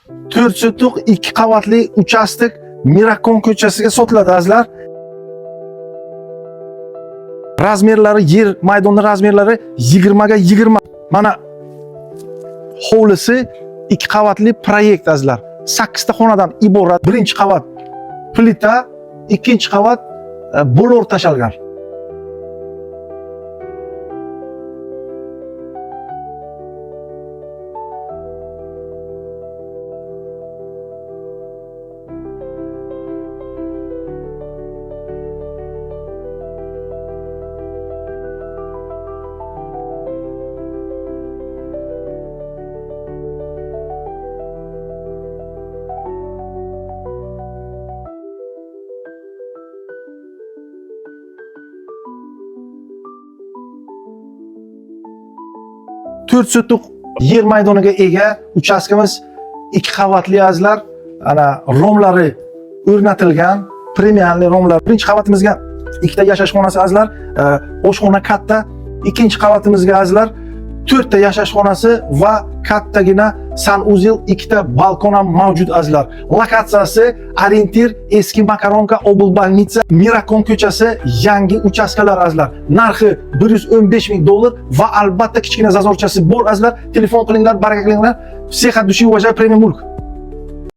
4 sotix 2 qavatli uchastok Mirakon ko'chasiga sotiladi, azizlar. Razmerlari, yer maydoni razmerlari 20 ga 20. Mana hovlisi 2 qavatli proyekt, azizlar. 8 ta xonadan iborat. Birinchi qavat plita, ikkinchi qavat bolor tashalgan. To'rt sotix yer maydoniga ega uchastkamiz 2 qavatli, azizlar. Ana romlari o'rnatilgan, premialniy romlar. Birinchi qavatimizga ikkita yashash xonasi, azizlar, oshxona katta. Ikkinchi qavatimizga, azizlar, to'rtta yashash xonasi va kattagina sanuzel, ikkita balkon ham mavjud, azizlar. Lokatsiyasi orientir eski Makaronka облбольница, Mirakon ko'chasi, yangi uchastkalar, azizlar. Narxi 115 ming dollar va albatta kichkina зазор chasi bor, azizlar. Telefon qilinglar, baraka qilinglar. Всех от души уважаю, премиум mulk.